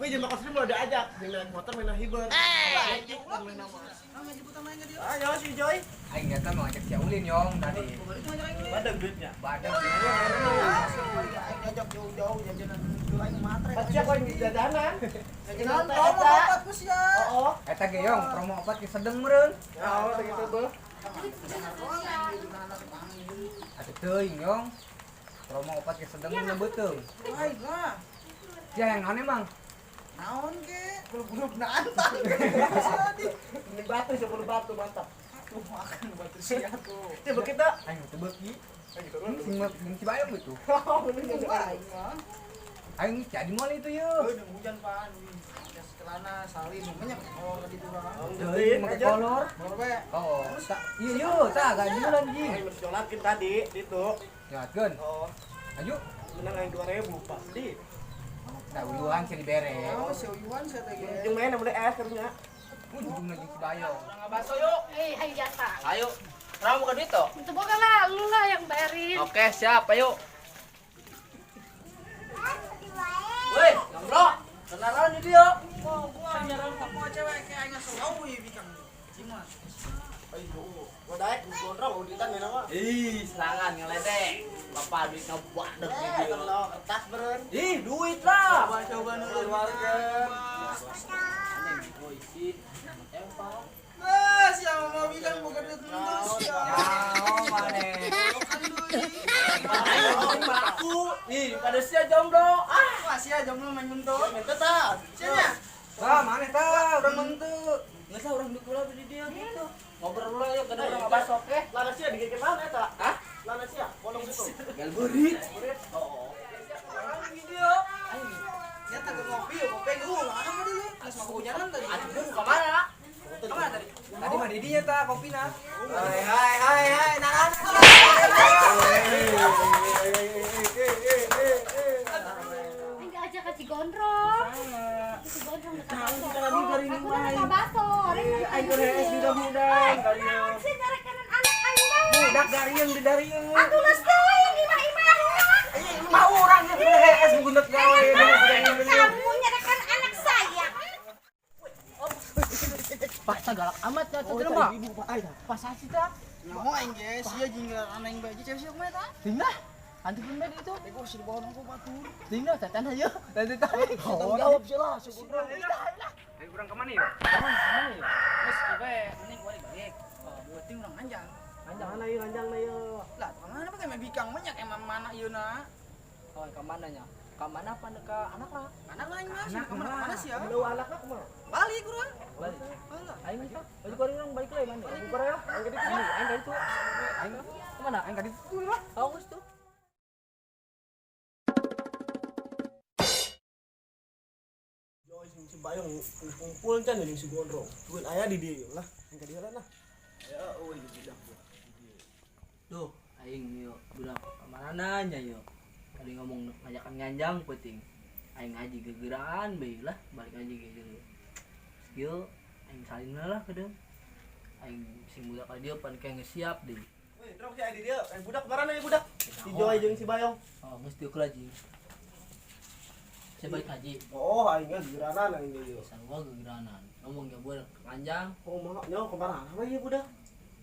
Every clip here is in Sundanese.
Wih, jam makan sini mau diajak, jeung naik motor main hiber. Ayo si Joy. Aing eta mau ngajak si Ulin yong tadi. Badag duitnya. Badag. Aing ngajak jauh-jauh jajanan dulu aing matre. Pasti aku yang jajanan. Jajanan promo opat ku sia. Oh. Eta ge yong promo opat ge sedeng meureun. Ya, gitu tuh. Atuh teuing yong. Promo opat ge sedeng mun beuteung. Aing lah. Sia yang naon emang? Naon ge? Grup-grup nantang. Ini batu 10 batu mantap. Tuh makan batu sia tuh. Coba kita aing teu beuki. Sing si Bayong gitu. Oh, bener aing. Aing jadi moal itu yeuh. Euy, hujan pan. Jas celana salin banyak kolor gitu kan. Teuing make kolor. Kolor we. Oh, iya yeuh, tah ganjulan ji. Aing nyolakin tadi itu. Nyolakeun. Oh. Ayo. Menang aing 2000 pasti. Nah, uyuhan sih dibere. Oh, si uyuhan saya teh ge. Jeung main boleh es kernya. Ujung lagi si Bayong. Ngabaso yuk. Eh, ayo jatah. Ayo. Kenapa bukan duit toh? Itu boga lah, lu lah yang bayarin. Oke, siap, ayo. Woi, jomblo. Kenalan ini yuk. Oh, gua nyaran kamu cewek kayak aing ngasih bikang. Cimat. Ayo, gua daek gondrong auditan ya nama. Ih, serangan ngeledek. Bapak duit ngebadak gitu. Kalau kertas beren. Ih, duit lah. Coba-coba nulur warga. Aneh, gua isi empal. Nah, siapa mau bilang bukan duit terus ya. Oh, maneh. Aku. Ih, pada sia jomblo. Ah, wah, sia jomblo main mentut. Mentut tah. Sia. Tah, maneh tah, urang mentut. Nggak sah urang duit kula di dia gitu. Ngobrol dulu yuk, kada urang ngabas oke. Lana sia digigit mana eta? Hah? Lana sia, bolong situ. Gal beurit. Oh. Orang gitu yo. Ya tak ngopi yo, kopi gua mana mah dulu. Geus mah kehujanan tadi. Atuh gua ka mana? Kemana tadi? Tadi mah didinya tah kopina. Hai hai hai hai, nah. Enggak aja ke Cigondrong. Ke Cigondrong dekat baso. Aku udah dekat baso. Aing geus di budak. Naon sih nyarekeun anak aing bae. Budak darieng di darieng. Atuh geus teuing imah-imah. Imah urang ge hees budak gawe. Kamu nyarekeun anak saya. Pak galak amat ya teh mah. Ibu Pak aing. Pas sih tah. Nyaho aing ge, sia jeung aing bae cewek sia kumaha tah? Tinggal. Antukeun bae itu. Eh, gua sih dibawa nongko batur. Tinggal tatan ayo. Tatan. Tanggung jawab sih lah, si gondrong. Ayo urang ka mana yeuh? Mana yeuh? Geus bae, mending gua balik. Oh, beuting urang anjang. Anjang mana ieu, anjang na ieu. Lah, ka mana bae mah bikang banyak emang mana ieu na. Oh, ka mana nya? Ka mana apa ka anak lah? Anak lah aing mah, ka mana mana sih ya? Lu anakna kumaha? Balik urang. Balik. Alah. Aing mah baju goreng urang balik lah mana? Balik goreng ya. Aing ka ditu. Aing ka ditu. Aing Kemana? aing ka ditu lah. Oh, geus tuh. Joy sing si Bayong geus kumpul can jeung si Gondrong. Duit aya di dieu lah. Aing ka dieu lah. Aya euy budak. Duh, aing yeuh budak kamarana nya yeuh. Tadi ngomong ngajakan nganjang penting. Aing ngaji gegeraan bae lah, balik ngaji gitu. Skill aing salin lah kedeung. Aing sing budak ka dieu pan kayak geus siap deui. Woi, drong si aya di dieu. Aing budak kamarana ieu budak? Si Joy jeung si Bayong. Oh, geus dieu lagi. Saya balik ngaji. Oh, aing ge gegeranan aing ge ieu. Sarua gegeranan. Ngomong ya budak nganjang, Oh, mah nyaho kamarana bae ieu budak?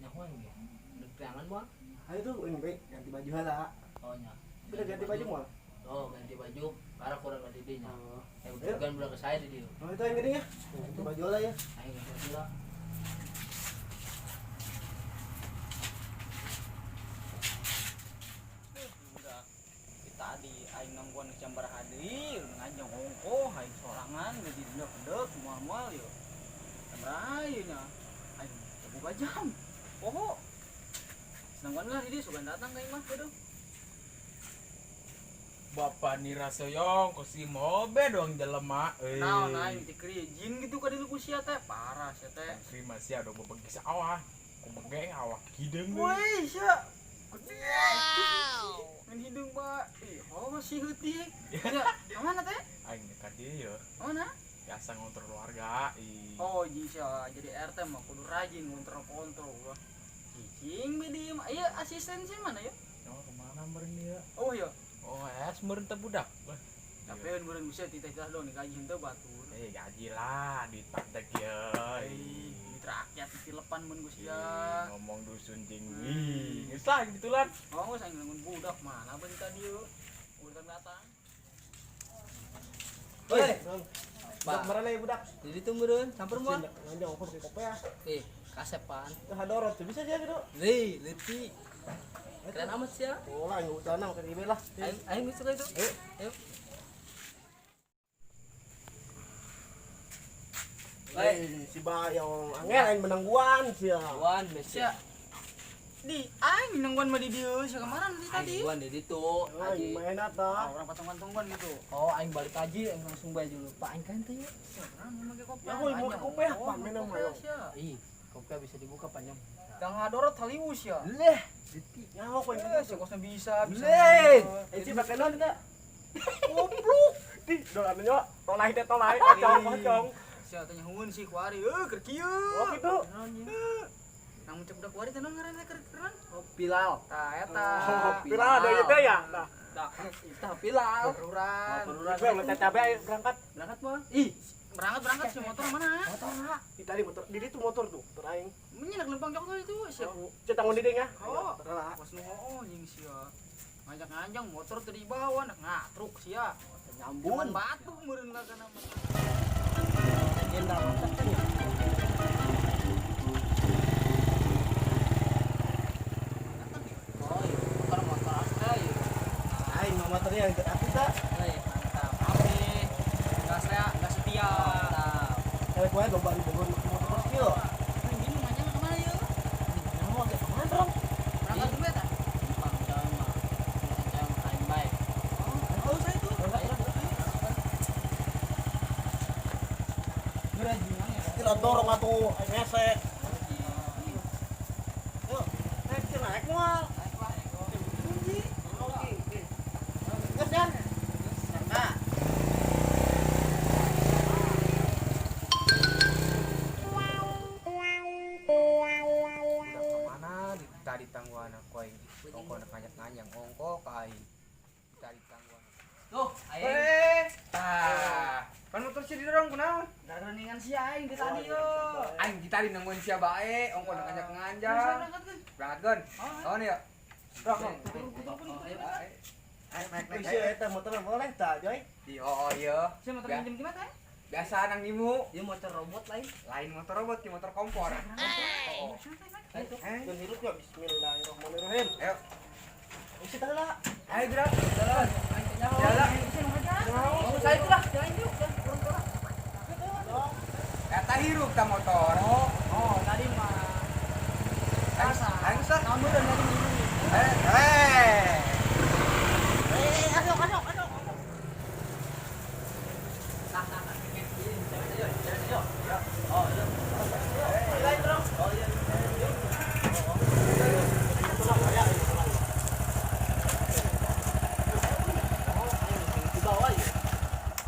nyaho aing ge. Deuk teangan moal. Ayo tuh aing bae ganti baju heula. Oh nya. Sudah ganti baju moal? Oh, ganti baju, karena kurang ganti dinya. Oh. Eh, bukan budak ke saya di dieu. Oh, itu aing geuning ya. Ganti baju heula ya. Aing ganti baju lah. Udah. Tadi aing nongkon jam baraha deui, ngajong ongkoh aing sorangan ge di dendek moal-moal yo. Jam baraha ieu nya? Aing teu boga jam. Poho. Senangkan lah di dieu sugan datang ka imah kudu. Bapak ni rasa yong kosi mobe dong jelema euy. Naon aing teh kri jin gitu ka dieu ku sia teh parah sia teh. Kri masih ada bebegi sawah. Ku bege awak hideung deui. Woi sia. Gede. Min hideung ba. Ih, oh masih heutik. Ya, ka mana teh? Aing ka dieu ye. Mana? Biasa ngontrol keluarga. Ih. Oh, jisa jadi RT mah kudu rajin ngontrol-kontrol gua. Cicing be di ieu asisten sih mana ya? Oh, kemana meureun dia? Oh iya. Oh, es meureun teh budak. Capeun meureun bisa titah-titah dong digaji henteu batur. Eh gaji lah duit pantek ya. Duit rakyat ditilepan mun geus sia. Ngomong dusun jeung wih. Geus lah gitulan. Oh, geus aing nungguan budak mana beun tadi yeuh. Urutan datang. Woi, Budak marana ya budak. Jadi tuh meureun, samper moal. Nganjang ongkoh pakai kopi ya. Eh, kasepan. Hadorot tuh bisa aja gitu. Lih, leutik. Keren amat sih ya. Oh lah, nggak usah nang pakai lah. Aing aing geus itu. Ayo. Ayo. Woi, Si Bayong angel aing menangguan sia. Wan bes Sia. Di aing nungguan mah di dieu sia kemarin di tadi. Aing wan di ditu. Aing main ata. Oh, orang patungan-tungguan gitu. Oh, aing balik aja, aing langsung bae dulu. Pak aing kan teh. Sia, orang mau make kopi. Ya, aku mau ke kopi ya, Pak, minum ayo. Ih, kopi bisa dibuka panjang. Kang hadorot halius ya. Leh, detik. Ya aku yang Eh, sia kosnya bisa, bisa. Leh. Eh, si pakai non tidak? Goblok. Di dolan nya tolai teh tolai, ocong ocong. Sia tanya hueun sih kuari, euy keur kieu. Oh gitu. Nang cek budak kuari teh naon ngaranna keur keren? Oh, Pilal. Tah eta. Oh, Pilal ada itu ya. Nah, Tah, tah Pilal. Peruran. gue mau cabe ayo berangkat. Berangkat mah. Ih, Berangkat berangkat si motor mana? motor lah. Di tadi motor, di itu motor tuh, motor aing. Menyenak lempang jok tuh itu sia. Cek tanggung diding ya. Oh. Lah. Pas nu hooh jeung sia. Ngajak-ngajak motor teu dibawa nak ngatruk sia. Nyambun. Batu meureun lah kana mah. Agenda mantap kan ya. Oh, iya. Motor motor Astra ya. Aing mah motornya yang aku tak. Woi, mantap. Ape. Enggak setia, enggak setia. Mantap. Kalau gue lomba di Bogor motor skill. Aing bingung ngajak kemana yeuh? Mau agak kemana dong? Berangkat dulu ya ta? Bang cewek mah. Cewek mah aing bae. Oh, saya itu. Tidak dorong atuh aing hese. Yuk, naik sih, naik moal. Oke. Gas dan. Nah. Budak kemana di tadi tangguhan aku aing. Ongko nak ngajak-ngajak ongko ka aing. Tadi tangguhan. Tuh, aing. Eh, tah. Pan motor sia didorong kunaon? Dareningan si aing di tadi yo. Aing di tadi nungguin sia bae, ongko nak ngajak ngajak. Berangkat kan? Berangkat gon. Oh nih ya. Ayo. Naik naik naik. Wih, eta motor boleh tak, Joy? Di oh iya. Sia motor minjem di mana? Biasa nang nimu. Dia motor robot lain. Lain motor robot, ki motor kompor. Oh. Ayo tuh. Eh, Dan hirup ya bismillahirrahmanirrahim. ayo. Isi lah. Ayo gerak. Jalan. Aing teh nyaho. Jalan. Oh, saya itu lah. Jalan yuk. Turun turun. Kata hirup ta motor. Oh, tadi mah. Ayo, ayo sah. Kamu dan tadi minum. Eh, eh. Nah, nah, nah. Ayo, jalan yuk. Oh, iya. Oh, iya. Di bawah ya.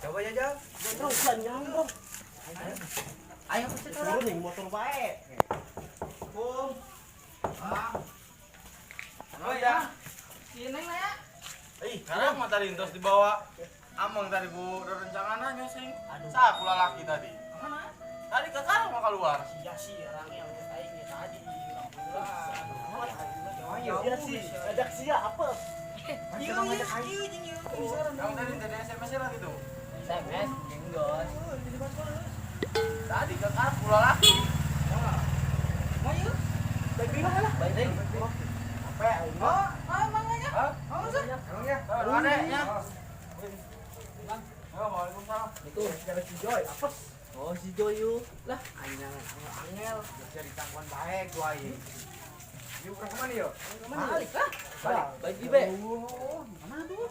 Coba jajal. Gondrong bukan nyambung. Ayo ke situ lah. Turun yang motor bae. Kum. Oh ya. Si Neng lah ya. Ih, sekarang mah tadi terus dibawa amang tadi bu rencangan sing. Sa aku lalaki tadi. Mana? Tadi ke karang mau keluar. Sia sih orang yang aing ya tadi. Iya sih, ajak sia apa? Ieu ieu ieu jeung ieu. Kamu tadi dari SMS lah gitu. SMS, jenggot. Tadi ke karang pula laki. Mau yuk? Baik di mana lah? Baik, baik. Apa ya? Oh, oh emangnya? Hah? Oh, sih. Emang ya? Oh, ada ya. Bang. Oh, waalaikumsalam. Itu. Jalan si Joy, apes. Oh, si Joyu. Lah, aing angel. Bisa ditangguhan bae gua aing. Yuk, urang kemana yuk? Balik lah. Balik. Balik di be. Mana tuh?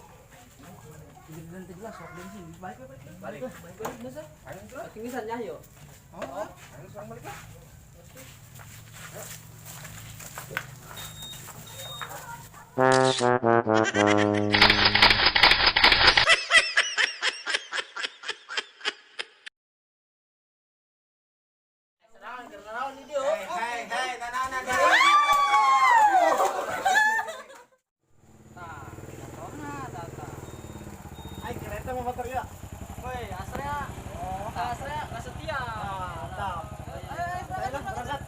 Beneran teh jelas sok bensin. Balik balik. Balik. Balik balik bisa. Ayo tuh. Tinggisannya yo. Oh, Ayo seorang balik lah. Hei, hei, nah, nah, nah. Tah, motorna tata. Aing kereta mah motor Astra. Oh, Astra nggak setia. Mantap. Ayo, Ayo berangkat.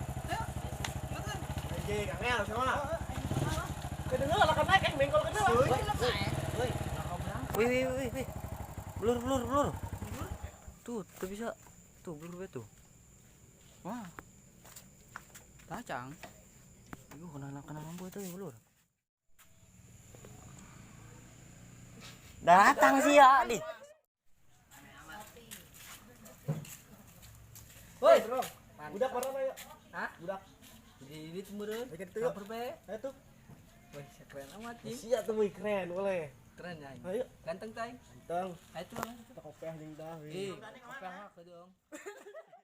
Anjing, angel sama. Kedengar lah kan naik bengkol kedua. Wih wih wih wih. Blur blur blur. Tuh, tuh bisa. Tuh blur be tuh. Wah. Tacang. Ibu kena kena lampu itu blur. Datang sih ya, di. Woi, budak mana ya? Hah? Budak. Jadi ini meureun. Ayo gitu yuk. Samper be. Ayo tuh. Wih, keren amat cing. Sia tuh wih keren boleh. Keren ya. Ayo. Ganteng tah. Ganteng. Ayo tuh. Kita kopiah jeung dah. Eh, kopiah mah dong.